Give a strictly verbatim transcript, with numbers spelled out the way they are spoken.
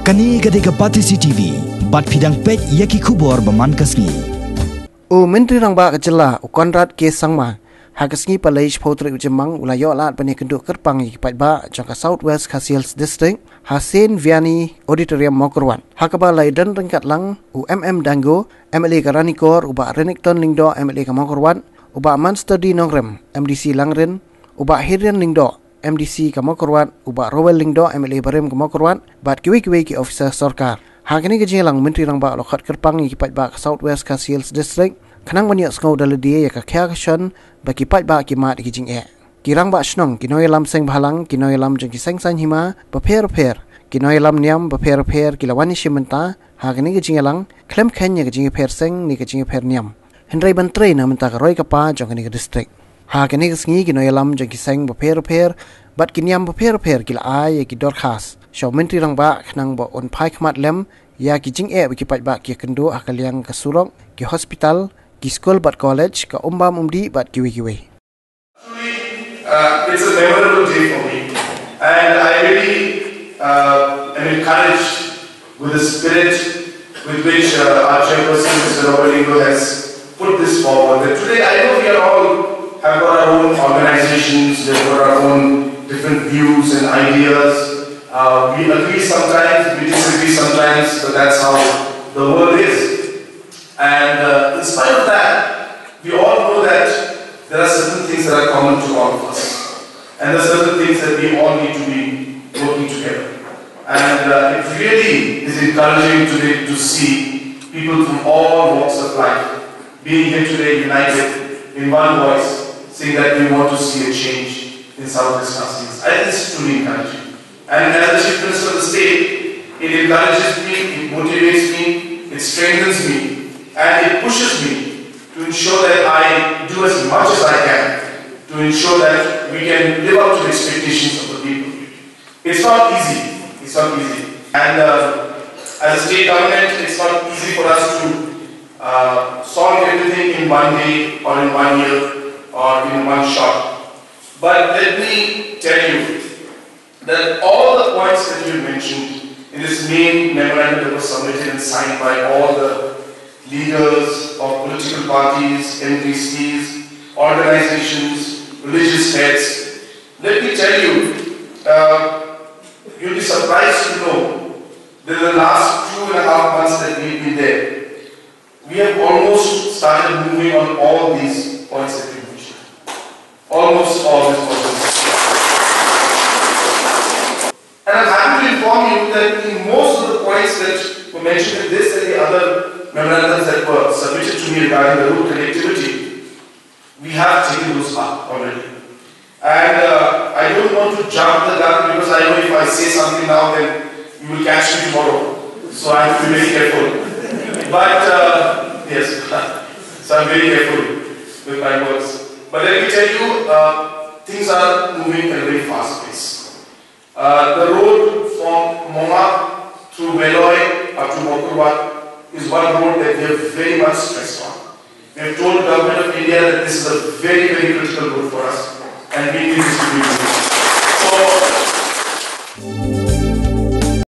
Kane ka dei ka Batesi T V, bad phi dang peit ïa ki khubor ba man ka sngi. U Myntri Rangbah ka jylla, u Conrad K Sangma, ha ka sngi Palei shiphew tarik u Jymmang, u la ïoh lad ban ïakynduh kyrpang ïa ki paidbah jong ka South West Khasi Hills District, ha Saint Vianney Auditorium Mawkyrwat. Ha kaba la ïadon ryngkat lang u M M Dango, M L A ka Ranikor, u Bah Renikton Lyngdoh, M L A ka Mawkyrwat, u Bah Mansterdy Nongrum, M D C Langrin, u Bah Hirian Lyngdoh, M D C ka Mawkyrwat, u Bah Rowell Lyngdoh, M L A barim ka Mawkyrwat, bad kiwei kiwei ki officer sorkar. Ha kane ka jingïalang, Myntri Rangbah u la khot kyrpang ïa ki paidbah ka South West Khasi Hills District, khnang ban ïohsngew da lade ïa ka khia ka shon ba ki paidbah ki mad ïa ki jingeh. Ki rangbah shnong, ki nongïalam seng bhalang, ki nongïalam jong ki seng saiñ hima bapher bapher, ki nongïalam niam bapher bapher ki la wan ïashim bynta ha kane ka jingïalang, khlem kheiñ ïa ka jingïapher seng ne ka jingïapher niam. Hynrei ban trei na bynta ka roi ka par jong kane ka district. Ha kane ka sngi, ki nongïalam jong ki seng bapher bapher bad ki niam bapher bapher ki la ai ïa ki dorkhas sha u Myntri Rangbah khnang ba un phai khmat lem ïa ki jingeh ba ki paidbah ki ïakynduh ha ka liang ka surok, ki hospital, ki skul bad college, ka umbam umdih bad kiwei kiwei. Uh, it's a memorable day for me, and I really uh, am encouraged with the spirit with which uh, our chairperson, Mister Robert Ingo, has put this forward. That today, I know we are all have got our own organizations, we've got our own different views and ideas. Uh, we agree sometimes, we disagree sometimes, but that's how the world is. And uh, in spite of that, we all know that there are certain things that are common to all of us. And there are certain things that we all need to be working together. And uh, it really is encouraging today to see people from all walks of life being here today united in one voice, saying that we want to see a change in South West Khasi Hills. I think it's truly encouraging. And as the Chief Minister of the state, it encourages me, it motivates me, it strengthens me, and it pushes me to ensure that I do as much as I can to ensure that we can live up to the expectations of the people. It's not easy. It's not easy. And uh, as a state government, it's not easy for us to uh, solve everything in one day or in one year or in one shot. But let me tell you, that all the points that you mentioned in this main memorandum that was submitted and signed by all the leaders of political parties, M D Cs, organizations, religious heads, let me tell you, uh, you'll be surprised to know that in the last two and a half months that we've been there, we have almost started moving on all these points that you mentioned. Almost all these points. And I'm happy to inform you that in most of the points that were mentioned in this and the other memorandums that were submitted to me regarding the road connectivity, we have taken those up already. And uh, I don't want to jump the gun because I know if I say something now, then you will catch me tomorrow. So I have to be very careful. But uh, yes, so I'm very careful with my words. But let me tell you, uh, things are moving at a very fast pace. Uh, the road from Mongap through Mehloi up to Mawkyrwat is one road that we have very much stressed on. We have told the government of India that this is a very, very critical road for us, and we need this to be moved.